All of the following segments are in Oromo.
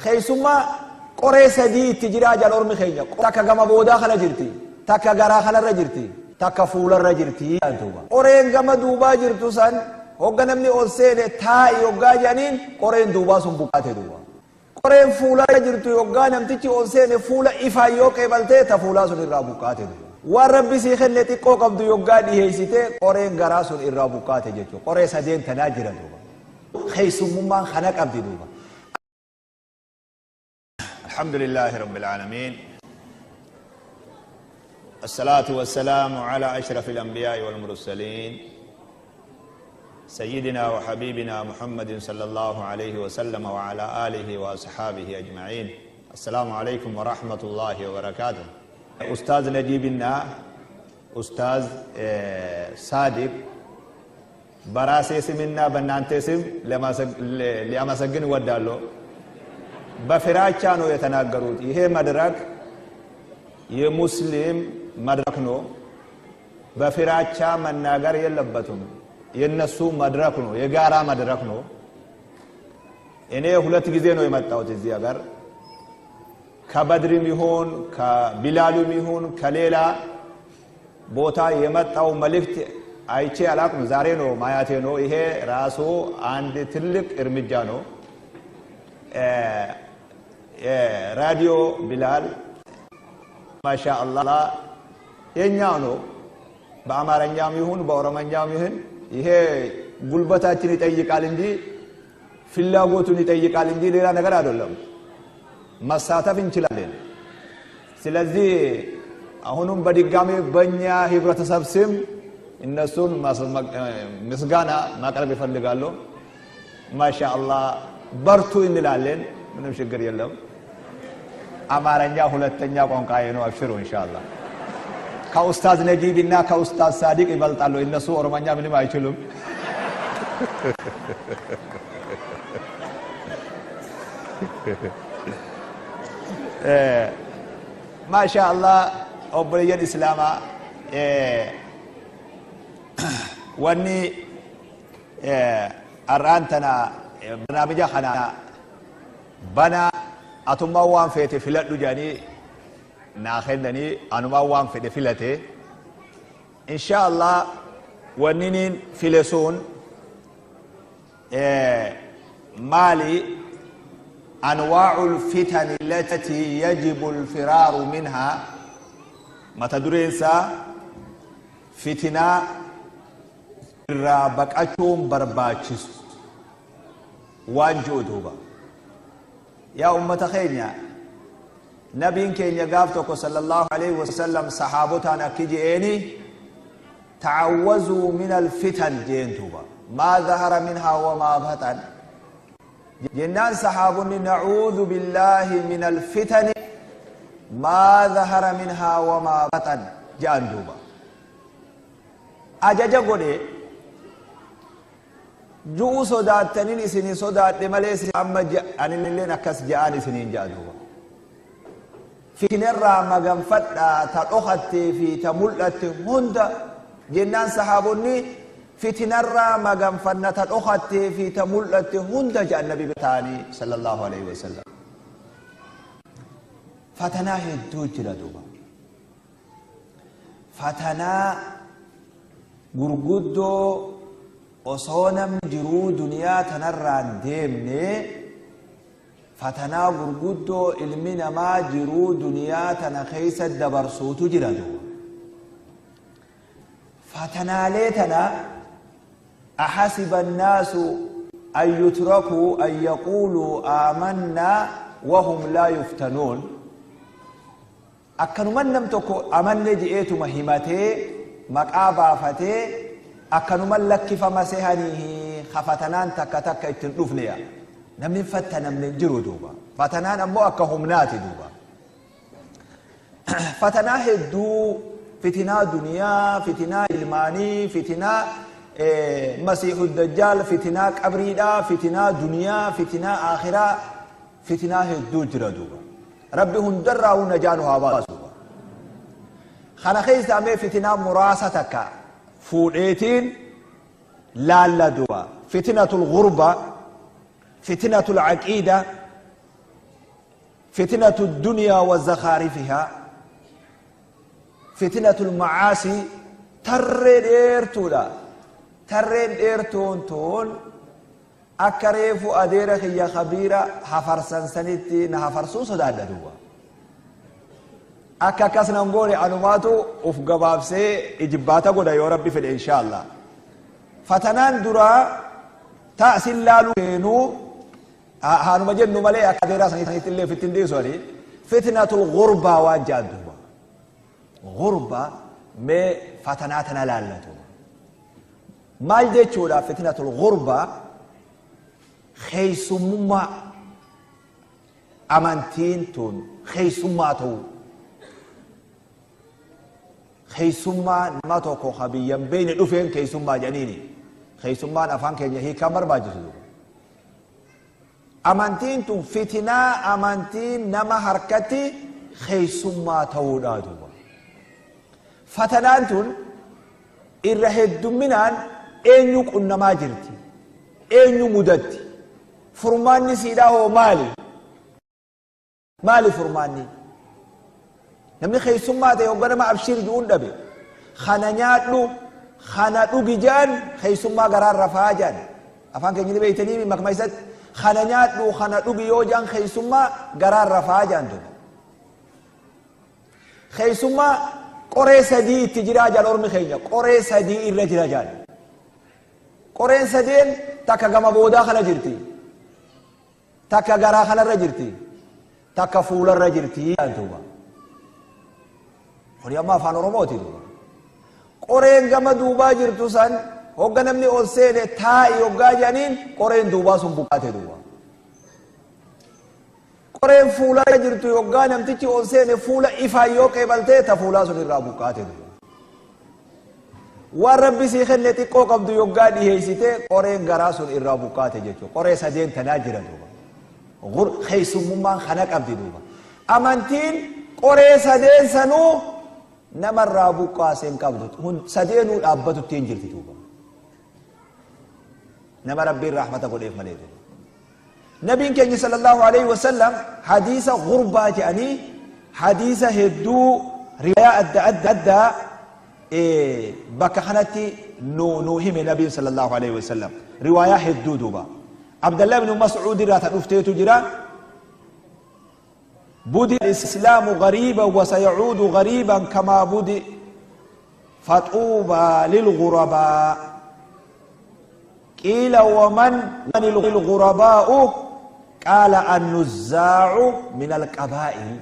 Keessummaa qoree sadii itti jiraa jaan ormi keenya. Takka gama boodaa kana jirti. Takka garaa kanarra jirti. Takka fuularra jirti. Qoreen gama duubaa jirtu san hogga namni ol seene taa'i hoggaa jedhaniin qoreen duubaa sun buqqaate duuba. Qoreen fuularra jirtu hoggaa namtichi ol seene fuula ifaan yoo qeebaltee ta fuulaa sun irraa buqqaate duuba. Waan Rabbi sii kenne xiqqoo qabdu yoggaa dhiheessite qoreen garaa sun irraa buqqaate jechuudha. Qoree sadeen tanaa jira duuba. Keessummummaan kana qabdi duuba. الحمد لله رب العالمين، الصلاة والسلام على أشرف الأنبياء والمرسلين، سيدنا وحبيبنا محمد صلى الله عليه وسلم وعلى آله وأصحابه أجمعين. السلام عليكم ورحمة الله وبركاته. أستاذ نجيبنا أستاذ صادق በራሴ ስምና በእናንተ ስም ሊያመሰግን እወዳለሁ። በፍራቻ ነው የተናገሩት። ይሄ መድረክ የሙስሊም መድረክ ነው። በፍራቻ መናገር የለበትም። የነሱ መድረክ ነው፣ የጋራ መድረክ ነው። እኔ ሁለት ጊዜ ነው የመጣሁት እዚህ ሀገር። ከበድርም ይሁን ከቢላሉም ይሁን ከሌላ ቦታ የመጣው መልእክት አይቼ አላቅም። ዛሬ ነው ማያቴ ነው። ይሄ ራሱ አንድ ትልቅ እርምጃ ነው። ራዲዮ ቢላል ማሻ አላህ የኛው ነው። በአማርኛም ይሁን በኦሮመኛም ይሁን ይሄ ጉልበታችን ይጠይቃል እንጂ ፍላጎቱን ይጠይቃል እንጂ ሌላ ነገር አይደለም። መሳተፍ እንችላለን። ስለዚህ አሁንም በድጋሚ በእኛ ህብረተሰብ ስም እነሱን ምስጋና ማቅረብ ይፈልጋሉ። ማሻ አላህ በርቱ እንላለን። ምንም ችግር የለም። አማርኛ ሁለተኛ ቋንቋዬ ነው። አብሽሩ ኢንሻአላህ። ከኡስታዝ ነጂብ እና ከኡስታዝ ሳዲቅ ይበልጣሉ። እነሱ ኦሮሞኛ ምንም አይችሉም። ማሻ አላህ obboleeyyan islaamaa, wanni har'aan tana barnaamija kana bana atummaa waan feete filadhu jedhanii naa kennanii anumaa waan fedhe filate. Insha Allah wanni niin file sun maali? أنواع الفتن التي يجب الفرار منها. mata dureen isaa fitinaa irraa baqachuun barbaachisu waan ji'u duuba. Yaa ummata keenya, nabiin keenya gaaf tokko sallallahu alaihi wasallam sahaabotaan akki je'eeni: تعوذوا من الفتن jeen duuba، ما ظهر منها وما بطن. Jennaan sahaabonni: نعوذ بالله من الفتن ما ظهر منها وما بطن je'an duuba. Ajaja godhe ju'u sodaattaniin isinii sodaadhe malee amma anilleen akkas je'aan isiniin je'a duuba. Fitinarraa maganfadhaa ta dhokattee fi ta mul'atte hunda. Jennaan sahaabonni: fitinarraa maganfanna ta dhokattee fi ta mul'atte hunda je'an nabi ta'anii sallallahu alaihi wasallam. Fatanaa hedduu jira duuba. Fatanaa gurguddoo osoo namni jiruu duniyaa tanarraan deemne, fatanaa gurguddoo ilmi namaa jiruu duniyaa tana keessa dabarsuutu jira duuba. Fatanaalee tana أحسب الناس أن يتركوا أن يقولوا آمنا وهم لا يفتنون. Akkanuman nam tokko amanne je'eetuma himatee maqaa baafatee akkanuman lakkifama sehanii fatanaan takka takka ittiin dhufne yaa namni fattanamne hin jiru duuba. Fatanaan ammoo akka humnaati duuba. Fatanaa hedduu, fitinaa duniyaa, fitinaa ilmaanii, fitinaa masiixu dajjaal, fitinaa qabriidhaa, fitinaa duniyaa, fitinaa aakhiraa, fitinaa hedduu jira duuba. Rabbi hundarraa najaa nu haa baasu. Kana keessa mee fitinaa muraasa takka fuudheetiin laalla duuba. Fitinatul gurba, fitinatul aqiida. Fitnatu dunyaa wa zakhaarifihaa, fitnatul macaasii, tarree dheertuudha. Tarreen dheertuun tun akka reefu adeera kiyya kabiira hafarsan sanitti na hafarsuu sodaadha duuba. Akka akkas nan goone anumaatu uf gabaabsee ijibbaata godha yoo Rabbi fedhe insha Allah. Fatanaan duraa ta sin laaluu feenuu haanuma jennu malee akka adeeraa sanitti illee ofitti hin dhiisu ani. Fitnatul gurbaa waan jedhan duuba. Gurbaa mee fatanaa tana laallatu. Maal jechuudha fitnatul gurbaa? Keessummummaa amantiin tun keessummaa ta'uu. Keessummaa nama tokko ka biyya hin beekne dhufeen keessummaa jedhaniini. Keessummaan afaan keenya hiikaan barbaachisu. Amantiin tun fitinaa amantiin nama harkatti keessummaa ta'uudha duuba. Fatanaan tun irra heddumminaan eenyu qunnamaa jirti? Eenyu mudatti? Furmaanni siidhaa hoo maali? Maali furmaanni? Namni keessummaa ta'e hogga nama abshiir ju'uun dhabe. Kana nyaadhu, kana dhugi ja'an keessummaa garaan rafaa ja'an. Afaan keenya ni beektanii makma isatti. Kana nyaadhu, kana dhugi yoo ja'an keessummaa garaan rafaa ja'an duuba. Keessummaa qoree sadii itti jiraa ja'an ormi keenya. Qoree sadii irra jira ja'an. Qoreen sadeen takka gama boodaa kana jirti. Takka garaa kanarra jirti. Takka fuularra jirti duuba. Kuni amma afaan Oromooti duuba. Qoreen gama duubaa jirtu san hogga namni ol seene taa'i hoggaa jedhaniin qoreen duubaa sun buqqaate duuba. Qoreen fuularra jirtu hoggaa namtichi ol seene fuula ifaan yoo qeebaltee ta fuulaa sun irraa buqqaate duuba. Waan Rabbi sii kenne xiqqoo qabdu yoggaa dhiheessite qoreen garaa sun irraa buqqaate jechuudha. Qoree sadeen tanaa jira duuba. Keessummummaan kana qabdi duuba. Amantiin qoree sadeen sanuu namarraa buqqaase hin qabdu. Sadeenuu dhaabbatutti hin jirti duuba. Nama Rabbiin rahmata godheef malee duuba. Nabiin keenya sallallahu alaihi wasallam hadiisa gurbaa jedhanii hadiisa hedduu riwaayaa adda adda addaa bakka kanatti nu hime nabiin sallallahu alaihi wasallam riwaayaa hedduu duuba. Abdallah ibn Mas'uud irraa ta dhufteetu jira. Budi al-islaamu gariiban wa sayauudu gariiban kamaa budi faxuubaa lilghurabaa. Qiila waman al-ghurabaa'u qaala an-nuzzaa'u min al-qabaa'il.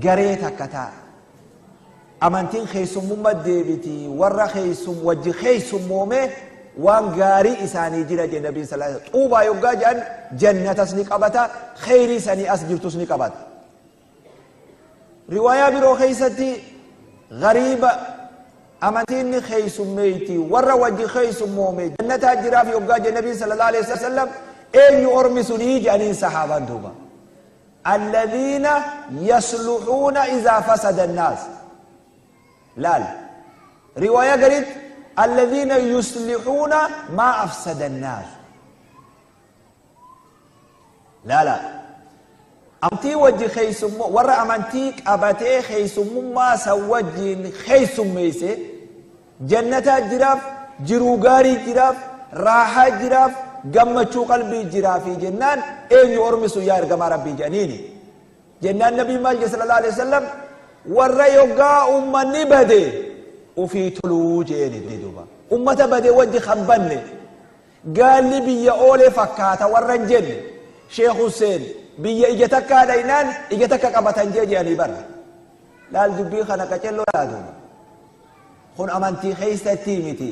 Garee takka ta'a. Amantiin keessummummaa deebiti warra keessum wajji keessummoome waan gaarii isaanii jira jedhe nabiin sallallahu alaihi wasallam. Xuubaa yoggaa jedhan jannatas ni qabata, kheyrii sanii as jirtus ni qabata. Riwaayaa biroo keessatti gariiba amantiin ni keessummeeyti warra wajji keessummoome jannataa jiraaf yoggaa jedhe nabiin sallallahu alaihi wasallam eenyu ormi sunii jedhaniin sahaabaan duuba. Alladhiina yasluhuuna izaa fasada annaas. Laal. Riwaayaa gariitti alladhiina yuslihuuna maa afsada annaas. Laala. Amantii wajji keessummoo warra amantii qabatee keessummummaa san wajjiin keessummeesse jannataa jiraaf, jiruu gaarii jiraaf, raahaa jiraaf, gammachuu qalbii jiraafi jennaan eenyu ormi sun yaa ergamaa Rabbii jedhaniini. Jennaan nabii maal jedhe sallallahu alaihi wasallam warra yoggaa ummanni bade ufii toluu jeeni duuba. Ummata bade wajji kan banne gaalli biyya oolee fakkaata warra hin jenne Sheekh Hussein biyya ija takkaa dhaynaan ija takka qabatan jee jedhanii barra. Laal dubbii kana qacelloo laatuudha. Kun amantii keessatti miti.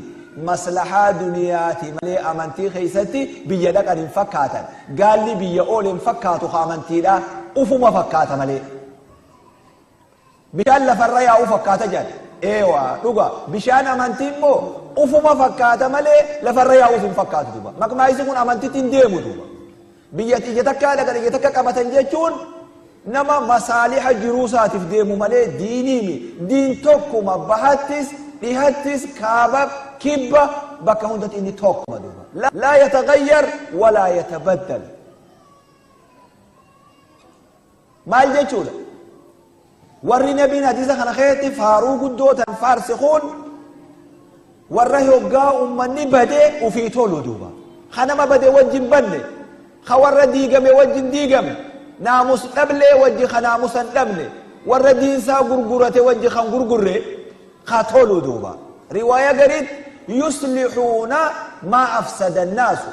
Maslahaa duniyaati malee amantii keessatti biyya dhaqan hin fakkaatan. Gaalli biyya oole hin fakkaatu ka amantiidha. Ufuma fakkaata malee. Bishaan lafarra yaa'u fakkaata jedhan. Eewa dhuga bishaan amantii immoo ufuma fakkaata malee lafarra yaa'uuf hin fakkaatu duuba. Maqmaayisi kun amantiitti hin deemu duuba. Biyya ija takkaa dhaqan ija takka qabatan jechuun nama masaaliha jiruu isaatiif deemu malee diiniimi. Diin tokkuma bahattis dhihattis kaaba kibba bakka hundatti inni tokkuma duuba. Laa yataghayyar walaa yatabaddal. Maal jechuudha? Warri nabiin hadiisa kana keessatti faaruu guddoo tan faarse kun warra hoggaa ummanni badee ufii tolu duuba. Ka nama bade wajjin banne, ka warra diigame wajjin diigame, naamus dhablee wajji ka naamusa hin dhabne, warra diinsaa gurgurate wajji kan gurgurre ka tolu duuba. Riwaaya gariit yuslixuuna maa afsada annaasu,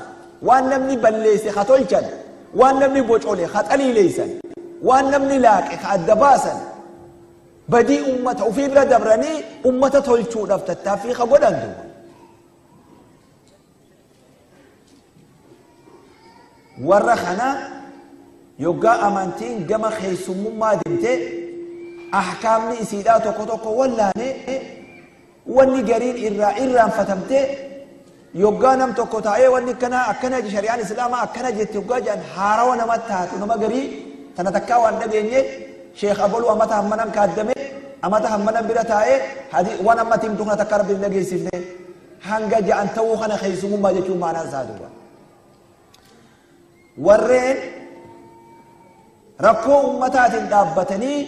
waan namni balleesse ka tolchan, waan namni bocole ka xaliileeysan, waan namni laaqe ka adda baasan, badii ummata ufii bira dabranii ummata tolchuudhaaf tattaaffii ka godhan duuba. Warra kana yoggaa amantiin gama keessummummaa deemte ahkaamni isiidhaa tokko tokko wallaane, wanni gariin irraa irraanfatamte, yoggaa nam tokko taa'ee wanni akkanaa akkana shari'aan islaamaa akkana jette yoggaa jedhan haarawa namatti taatu. Nama garii tana takkaa waan dhageenye, sheekh abaluu amata hammanan kaaddame, amata hammanan bira taa'ee waan ammatti himtu kana takka rabbi hin dhageessifne hanga ja'an ta'uu kana keessumummaa jechuun maanaan isaa duuba. Warreen rakkoo ummataatiin dhaabbatanii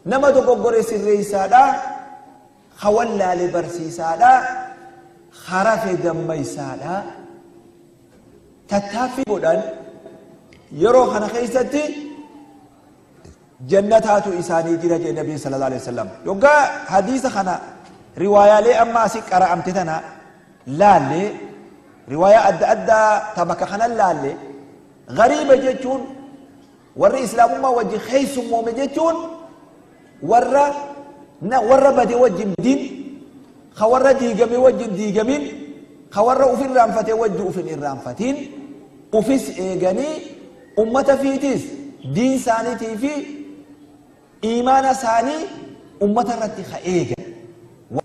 nama dogoggore sirreessaadha, ka wallaale barsiisaadha, harafe dammaysaadha tattaaffii godhan yeroo kana keessatti jannataatu isaanii jira jee nabiin sallallahu alaihi wasallam. Yoggaa hadiisa kana riwaayaalee amma asii qara'amte tana laalle, riwaayaa adda addaa ta bakka kana laalle, gariiba jechuun warri islaamummaa wajji keessummoome jechuun warra na warra bade wajjin din, ka warra diigame wajjin diigamin, ka warra uf irraanfate wajji uf hin irraanfatin, ufis eeganii ummata fiitis diin isaaniitii fi iimaana isaanii ummata irratti ka eegan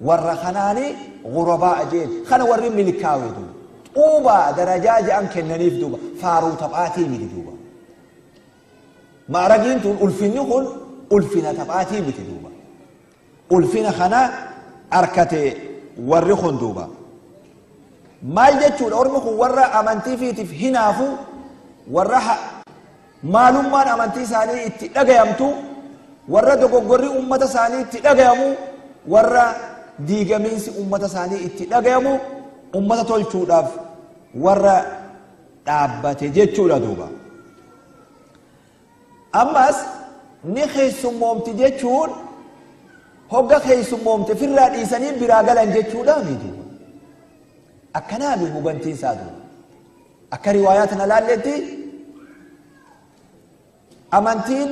warra kanaani ghurabaa jeen. Kana warri milkaawe duuba xuubaa darajaa je'an kennaniif duuba faaruu taphaatii miti duuba. Ma'aragiin tun ulfinni kun ulfina taphaatii miti duuba. Ulfina kana arkate warri kun duuba. Maal jechuudha? Ormi kun warra amantii fiitiif hinaafu, warra maalummaan amantii isaanii itti dhagayamtu, warra dogoggorri ummata isaanii itti dhagayamu, warra diigamiinsi ummata isaanii itti dhagayamu, ummata tolchuudhaaf warra dhaabbate jechuudha duuba. Ammas ni keessummoomti jechuun hogga keessummoomte firraa dhiisanii biraa galan jechuudha miti. Akkanaami hubantiin isaa duuba. Akka riwaayaa tana laalletti amantiin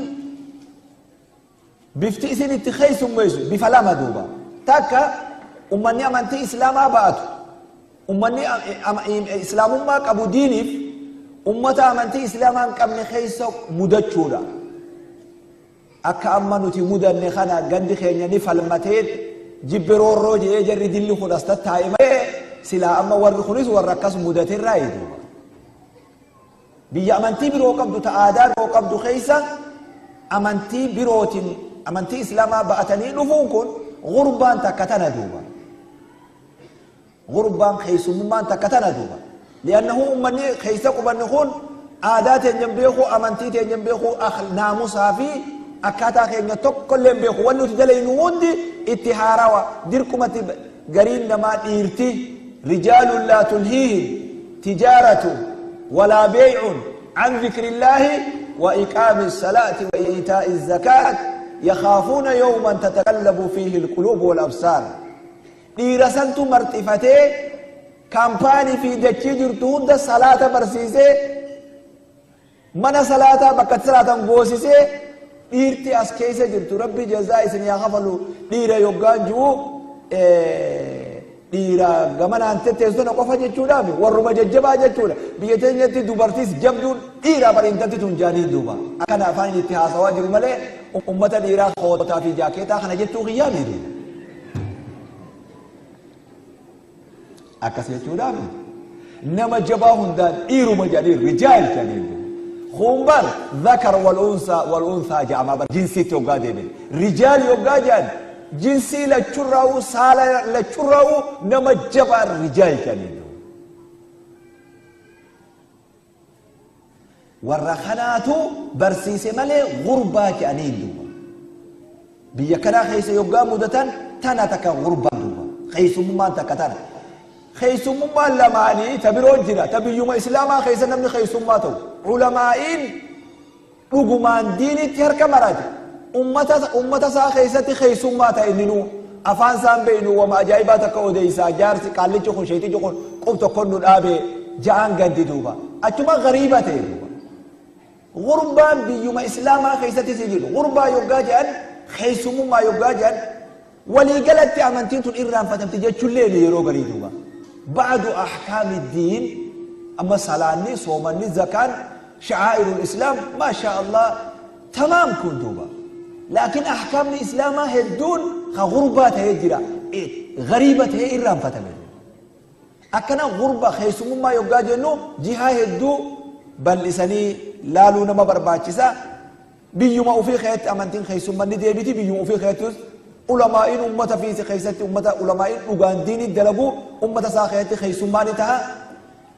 bifti isin itti keessummeessu bifa lama duuba. Takka ummanni amantii islaamaa ba'atu, ummanni islaamummaa qabu diiniif ummata amantii islaamaa hin qabne keessa mudachuudha. Akka amma nuti mudanne kana gandi keenya ni falmatee jibbiroorroo jedhee jarri dilli kun as tattaa'e malee silaa amma warri kunis warra akkas mudaterraa duuba. Biyya amantii biroo qabdu ta aadaa biroo qabdu keessa amantii birootiin amantii islaamaa ba'atanii dhufuun kun gurbaan takka tana duuba. Gurbaan keessummummaan takka tana duuba. Li'annahu ummanni keessa qubanni kun aadaa teenya beeku, amantii teenya beeku, naamusaa fi akkaataa keenya tokkollee beeku. Wanni nuti dalaynu hundi itti haarawa. Dirqumatti gariin namaa dhiirti rijaalun laa tulhiihim tijaaratu walaa beey'un an dhikrillaahi wa iqaami salaati wa iitaa'i zakaat yakhaafuuna yawman tataqallabu fiihi alquluubu wal absaar. Dhiira santu marxifatee kaampaanii fi dachii jirtu hunda salaata barsiisee mana salaataa bakka salaatan goosisee dhiirti as keessa jirtu rabbi jazaa isin haa kafalu. Dhiira yoggaan jiru dhiira gamanaan tetteessu tana qofa jechuudhaaf warruma jajjabaa jechuudha. Biyya teenyatti dubartiis jabduun dhiira bariintatti tun jaaniin duuba. Akkana afaan itti haasawaa jiru malee ummata dhiiraa kootaa fi jaakeetaa kana jechuu kiyyaa miti. Akkas jechuudhaaf nama jabaa hundaan dhiiruma jedhanii rijaal jedhanii. Kumbar dhakar wal unsaa wal unsaa jedhama bar jinsiitti yoggaa deebiin. Rijaal yoggaa jedhan jinsii lachurraa'uu saala lachurraa'uu nama jabaa rijaal jedhanii. Warra kanaatu barsiise malee gurbaa jedhaniin duuba. Biyya kanaa keessa yoggaa mudatan tana takka gurbaan duuba. Keessummaan takka tana. Keessummaan lamaanii ta biroo jira. Ta biyyuma islaamaa keessa namni keessummaa ta'u. Ulamaa'iin dhugumaan diinitti harka marate. Ummata isaa keessatti keessummaa ta'e inni afaan isaan beeynu wama ajaa'ibaa takka odeessaa jaarsi qaallichi kun sheetichi kun qub tokkoon nu dhaabe ja'aan gandi duuba. Achuma gariiba ta'e duuba. Gurbaan biyyuma islaamaa keessatti si jiru. Gurbaa yoggaa jedhan keessummaa yoggaa jedhan waliigalatti amantiin tun irraanfatamti jechuullee yeroo garii duuba. Ba'adu ahkaami diin amma salaanni soomanni zakaan sha'aa'irul islaam maashaa Allah tamaam kun duuba. Laakiin ahkaamni islaamaa hedduun ka gurbaa ta'ee jira. Gariiba ta'ee irraanfatame. Akkana gurbaa keessummaa yoggaa jennu jihaa hedduu bal'isanii laaluu nama barbaachisa. Biyyuma ofii keessatti amantiin keessummaa ni deebiti biyyuma ofii keessattis ulamaa'iin ummata fi keessatti ummata ulamaa'iin dhugaan diinii dalagu ummata isaa keessatti keessummaa ni ta'a.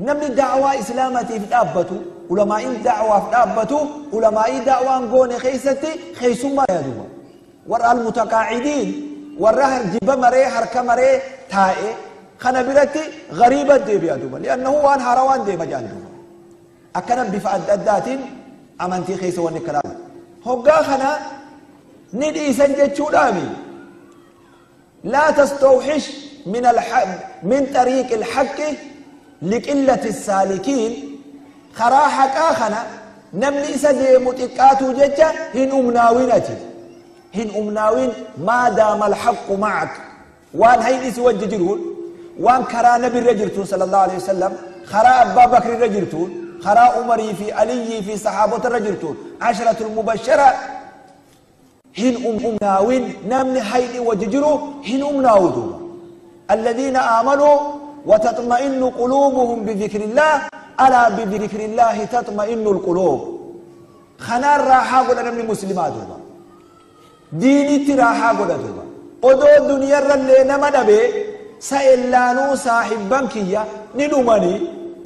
Namni da'waa islaamatiif dhaabbatu ulamaa'iin da'waaf dhaabbatu ulamaa'ii da'waan goone keessatti keessummaa yaaduma. Warra almutaqaa'idiin warra jibba maree harka maree taa'e kana biratti gariiba deebi'a duuba. Li'annahu waan haarawaan deema jaan duuba. Akkana bifa adda addaatiin amantii keessa wanni kanaa. Hoggaa kana ni dhiisan jechuudhaami. Laa tastawxish min xariiqi alhaqqi liqillati saalikiin karaa haqaa kana namni isa deemu xiqqaatuu jecha hin umnaawin ati. Hin umnaawin maa daama alhaqqu ma'ak. Waan hayni si wajji jiruun waan karaa nabirra jirtuun sallallahu alaihi wasallam karaa abbaa bakrirra jirtuun karaa umarii fi aliyyii fi saxaabotarra jirtuun ashratul mubashara hin umnaawin namni hayni wajji jiru hin umnaawu duuba. Alladhiina aamanuu وتطمئن قلوبهم بذكر الله ألا بذكر الله تطمئن القلوب. خنار راحة قل نمني مسلمات دوبا. ديني تراحة قل دوبا. odoo duniyarrallee nama dhabe sa'ellaanuu saahibban kiyya ni dhumanii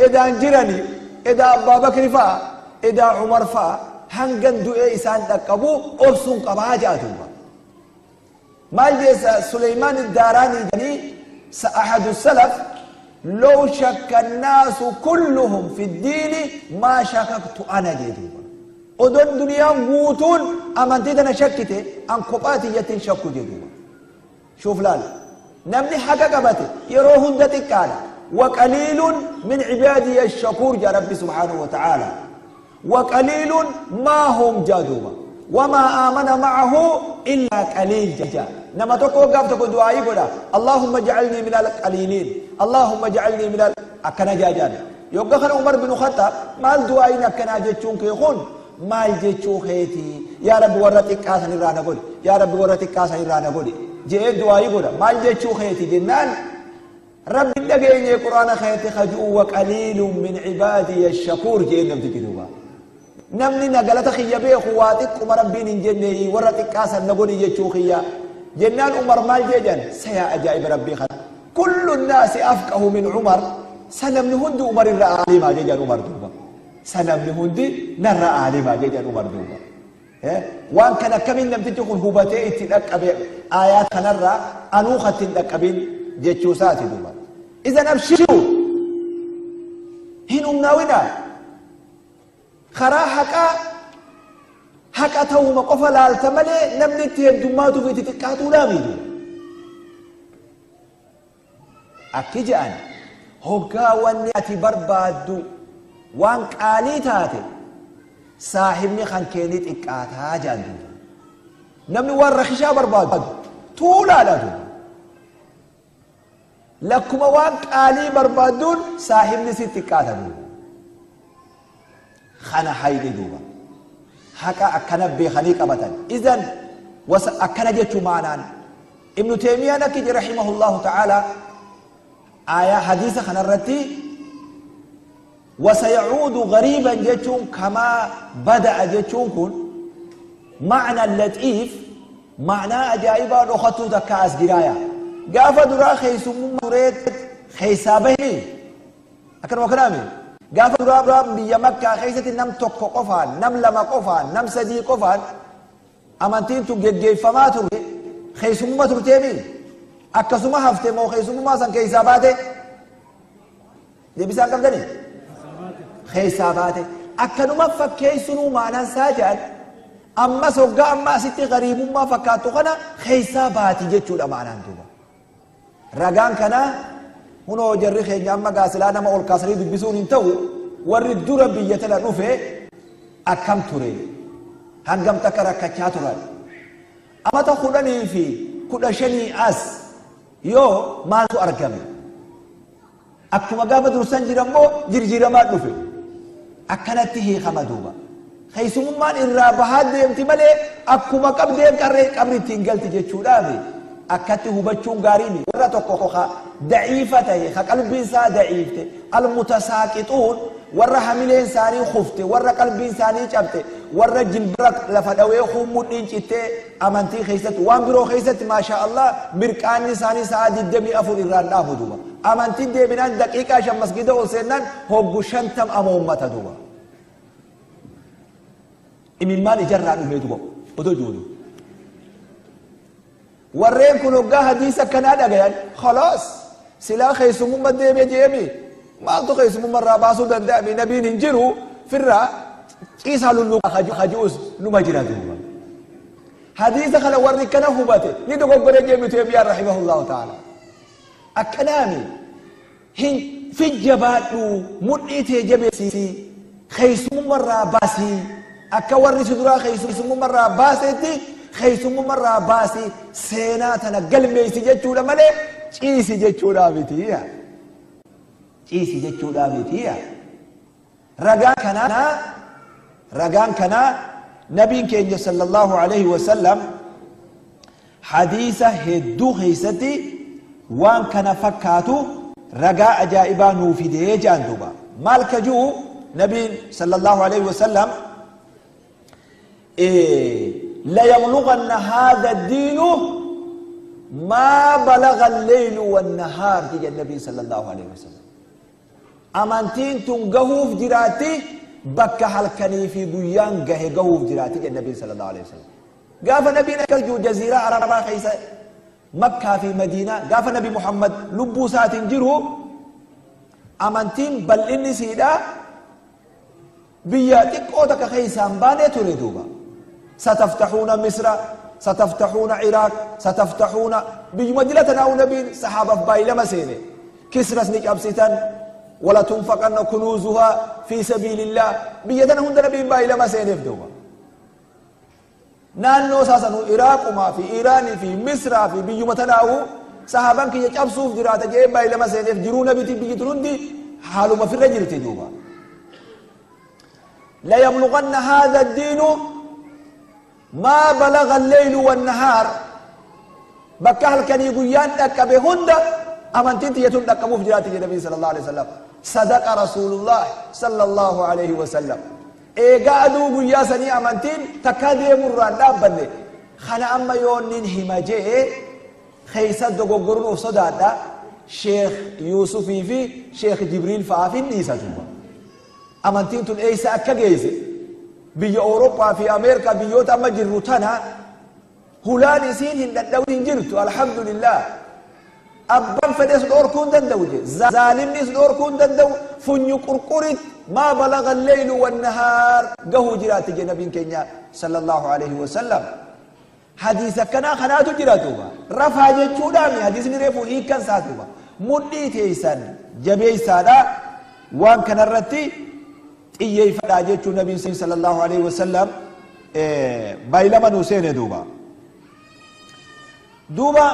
edaan jiranii edaa Abbaa Bakri fa'a edaa Umar fa'a hangan du'ee isaan dhaqqabu obsuun qabaa ja'a duuba. Maal jeessa Suleymaan Daaraanii jedhanii أحد السلف لو شك الناس كلهم في الدين ما شككت أنا جدوبا. odon duniyaan guutuun amantii tana shakkite an kophaa tiyyattiin shakku jedhuuba. شوف laal namni haqa qabate yeroo hunda xiqqaadha. وقليل من عبادي الشكور جاء ربي سبحانه وتعالى. وقليل ما هم جادوبا وما آمن معه إلا قليل جاء. نما تكو قاف تكو دعائي قولا اللهم اجعلني من القليلين اللهم اجعلني من أكنا جاجان. يوقع عمر بن الخطاب مال دعائي أكنا جتشون كيخون مال جتشو خيتي يا رب ورتك كاسن رانا قولي يا رب ورتك كاسن رانا قولي جاء دعائي قولا مال جتشو خيتي جنان رب دقيني قرآن خيتي خجو وقليل من عبادي الشكور جاء نمتك دوبا. نمني نقلت خيا بي خواتك عمر بن جنة ورتك كاسن نقولي جتشو خيا جنان عمر مال جيجان سيا أجائب ربي خد كل الناس أفقه من عمر سلم لهند عمر الرأى ما جيجان عمر دوبا سلم لهند نرى عالما جيجان عمر دوبا. وان كان كمين لم تجخل هبتي تلك آيات نرى أنوخة تلك جيتشوسات دوبا. إذا أبشروا هن أمناونا خرا حقا حقا توما قفا لالتملي نمني تيدماتو في تتكاتو لاميدو أكيجان هوكا وانياتي بربادو وان قالي تاتي صاحبني خان كيني تكاتا جاندو نمني وان رخشا بربادو تولا لا دو لكما وان قالي بربادون صاحبني سي تكاتا دو خانا حيدي دوبا حكا أكنا بخليك أبدا. إذن أكنا جتو معنان ابن تيمية نكج رحمه الله تعالى آية حديثة خنرتي وسيعود غريبا جتون كما بدأ جتون كن معنى اللطيف معنى أجائبا رخطو دكاس جرايا قافة درا خيسمو مريد خيسابه أكن وكلامي Gaafa duraa biyya Makkaa keessatti nam tokko qofaan, nam lama qofaan, nam sadii qofaan amantiin tun geggeeffamaa ture, keessummaa turteemi. Akkasuma hafte moo keessummaa san keessaa baate? Deebisaan qabdanii? Keessaa baate. Akkanuma fakkeessunuu maanaan isaa jedhan ammas hoggaa amma asitti gariibummaa fakkaattu kana keessaa baati jechuudha maanaan duuba. Ragaan kanaa hunoo jarri keenya amma gaasilaa nama ol kaasanii dubbisuun hin ta'u, warri dura biyya tana dhufe akkam ture, hangam takka rakkachaa turan, amata 10 fi 15 as yoo maaltu argame, akkuma gaafa dursan jirammoo jirjiiramaa dhufe, akkanatti hiikama duuba. Keessummaan irraa bahaa deemti malee akkuma qabdeen qarree qabri ittiin galti jechuudhaafi akkatti hubachuun gaarii. Warra tokko ka daciifa ta'e, ka qalbiin isaa daciifte, almutasaaqixuun, warra hamileen isaanii kufte, warra qalbiin isaanii cabte, warra jilbira lafa dhawee mudhiin cittee amantii keessatti waan biroo keessatti maashaa Allah mirqaanni isaanii sa'a 24 irraan dhaabu duuba. Amantiin deebinaan daqiiqaa 5 masgida ol seennaan hoggu 50 amoommata duuba. Imimmaan ijarraa dhumee duuba otoo jiru. Warreen kun hoggaa hadiisa akkanaa dhagayan, khalaas, silaa keessummaa deemee jeemi maaltu keessummaa irraa baasuu danda'ame, nabiin hin jiru firraa ciisaa lulluuqa hajuus numa jira duuba. Hadiisa kana warri kana hubate ni dogoggore jeemi Teemiyaan rahimahullahu ta'ala. Akkanaami hin fijjabaadhu, mudhii tee jabeessii keessummaa irraa baasii, akka warri si duraa keessummaa irraa baasetti keessummaa irraa baasii seenaa tana galmeessi jechuudha malee ciisi jechuudha miti. Ciisi jechuudha miti. Ragaan kanaa nabiin keenya sallallahu alaihi wasallam hadiisa hedduu keessatti waan kana fakkaatu ragaa ajaa'ibaa nuu fidee jedhan duuba. Maal ka ji'u nabiin sallallahu alaihi wasallam? ليبلغن هذا الدين ما بلغ الليل والنهار جي النبي صلى الله عليه وسلم. Amantiin tun gahuuf jiraatti bakka halkanii fi guyyaan gahe gahuuf jiraatti jedhe nabiin sallallahu alaihi wasallam. Gaafa nabiin akkas jiru jaziiraa Arabaa keessa, Makkaa fi Madiinaa, gaafa Nabi Muhammad lubbuu isaatiin jiru amantiin bal'inni siidha biyya xiqqoo takka keessaan baanee ture duuba. ستفتحون مصر، ستفتحون عراق، ستفتحون biyyuma dila tanaa'u nabiin saxaabaaf baay'ilama seene. Kisras ni cabsitan, ولا تنفقن كنوزها في سبيل الله. Biyya tana hunda nabiin baay'ilama seeneef duuba. Naannoo isaa sanuu Iraaqumaa fi Iraanii fi Misraa fi biyyuma tanaa'u sahaabaan kiyya cabsuuf jiraata jedhee baay'ilama seeneef. Jiruu nabiitiin biyyi tun hundi haaluma firra jirti duuba. ليبلغن هذا الدين ما بلغ الليل والنهار. Bakka halkanii guyyaan dhaqqabe hunda amantiin tiyyatuun dhaqqabuuf jiraatti jedhe nabii sallallahu alaihi wasallam. صدق رسول الله صلى الله عليه وسلم. Eegaa aduu guyyaa sanii amantiin takkaa deemurraan dhaabbanne. Kana amma yoonnin hima jee keessa dogoggoruun of sodaadha. Sheekh Yuusufii fi Sheekh Jibriil fa'aaf hin dhiisa duuba. Amantiin tun eessa akka geesse, biyya Awurooppaa fi Ameerikaa, biyyoota amma jirru tana hulaan isiin hin dhadhawin hin jirtu, alhamdulillah. Abbaan fedhes dhorkuu hin danda'u je, zaalimnis dhorkuu hin danda'u. Funyu qurqurit ما بلغ الليل والنهار gahuu jiraatti je nabiin keenya sallallahu alaihi wasallam. Hadiisa akkanaa kanaatu jira duuba. Rafaa jechuudhaami hadiisni reefu hiikkan isaa duuba. Mudhii teeysan jabeeysaadha, waan kanarratti xiyyeeffadhaa jechuu nabiin sallallahu alaihi wasallam baay'ilama nuu seene duuba. Duuba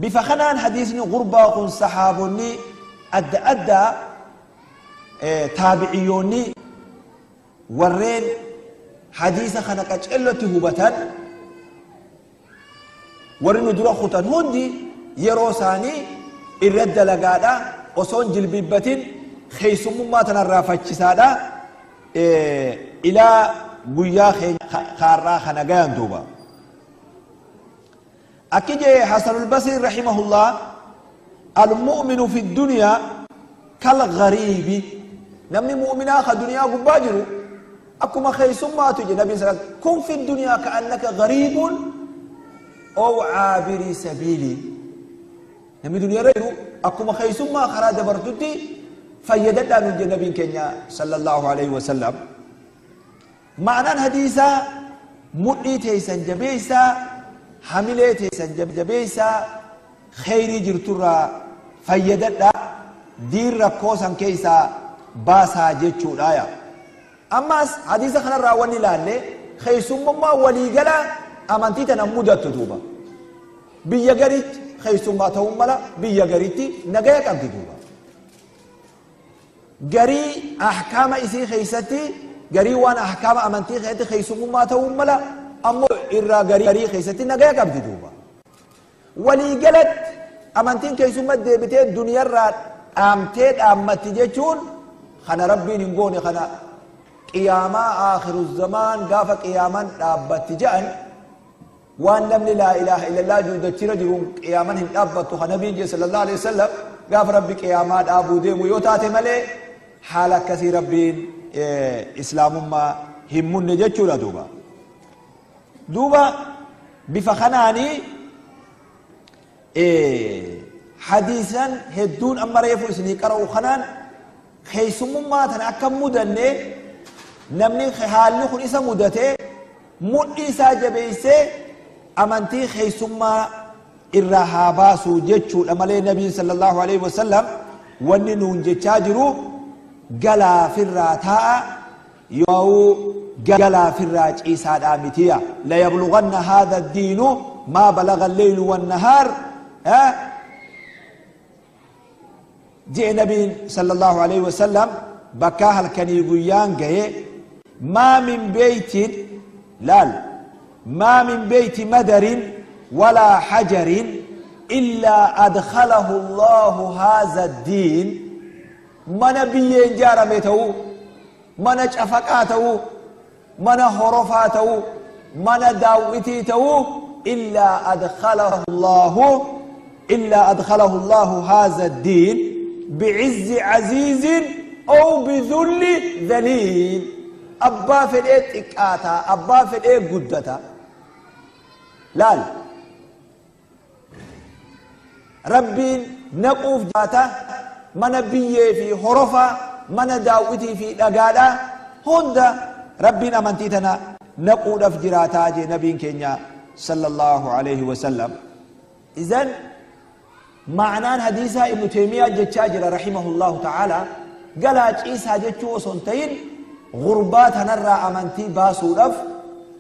bifa kanaan hadiisni gurbaa kun sahaabonni adda addaa, taabiciyyoonni, warreen hadiisa kana qacellotti hubatan, warri nu dura kutan hundi yeroo isaanii irra dalagaadha, osoon jilbibbatin keessummummaa tanarraa faccisaadha ilaa guyyaa kaarraa kana gayan duuba. Akki jee Hasanul Basri rahimahullah: المؤمن في الدنيا كالغريب. Namni mu'minaa ka duniyaa gubbaa jiru akkuma keessummaatu je nabiin sallallahu alaihi wasallam, kun fi duniyaa ka'annaka gariibun ow caabirii sabiilii. Namni duniyaa irra jiru akkuma keessummaa karaa dabartutti fayyadadhaa nuun je nabiin keenya sallallahu alaihi wasallam. Ma'anaan hadiisaa mudhii teessan jabeessaa, hamilee teessan jabeessaa, kheyrii jirturraa fayyadadhaa, diin rakkoo san keessaa baasaa jechuudha yaa. Ammas hadiisa kanarraa wanni ilaalle keessummummaa waliigala amantii tana mudattu duuba. Biyya garitti keessummaa ta'uu mala, biyya garitti nagaya qabdi duuba. Garii ahkaama isii keessatti, garii waan ahkaama amantii keessatti keessummummaa ta'uu mala, ammoo irraa garii keessatti nagaya qabdi duuba. Waliigalatti amantiin keessummaa deebitee duniyarraa dhaamtee dhaammatti jechuun kana rabbiin hin goone. Kana qiyaamaa aakhiru zamaan gaafa qiyaaman dhaabbatti je'an, waan namni laa ilaaha illallah jiru dachira jiruun qiyaaman hin dhaabbattu. Kana nabiin jee sallallahu alaihi wasallam, gaafa rabbi qiyaamaa dhaabuu deemu yoo taate malee haala akkasii rabbiin islaamummaa hin munne jechuudha duuba. Duuba bifa kanaanii hadiisan hedduun amma reefu isinii qara'u kanaan keessummummaa tana akka mudanne, namni haalli kun isa mudate mudhii isaa jabeessee amantii keessummaa irraa haa baasu jechuudha malee, nabiin sallallahu alaihi wasallam wanni nuun jechaa jiru galaafirraa taa'a yoo galaafirraa ciisaadhaa mitiya. Layablughanna haadha addiinu maa balaga alleylu wannahaar jee nabiin sallallahu alaihi wasallam, bakkaa halkanii guyyaan gahe. Maa min beytin, laal, maa min beyti madarin walaa hajarin illaa adkhalahu allahu haadha addiin. Mana biyyeen jaarame ta'uu, mana cafaqaa ta'uu, mana horofaa ta'uu, mana daawwitii ta'uu, illaa adkhalahu allahu haadha addiin bi'izzi aziizin aw bidhulli dhaliil. Abbaa fedhee xiqqaataa, abbaa fedhee guddata, laal, rabbiin naquuf jaata mana biyyee fi horofa, mana daawwitii fi dhagaadha hunda rabbiin amantii tana naquudhaaf jiraataa jee nabiin keenya sallallahu alaihi wasallam. Izan ma'anaan hadiisaa Ibnu Teemiyaa jechaa jira rahimahullahu ta'ala, galaa ciisaa jechuu osoo hin ta'in, gurbaa tanarraa amantii baasuudhaaf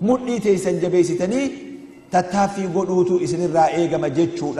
mudhii teessan jabeessitanii tattaaffii godhuutu isinirraa eegama jechuudha.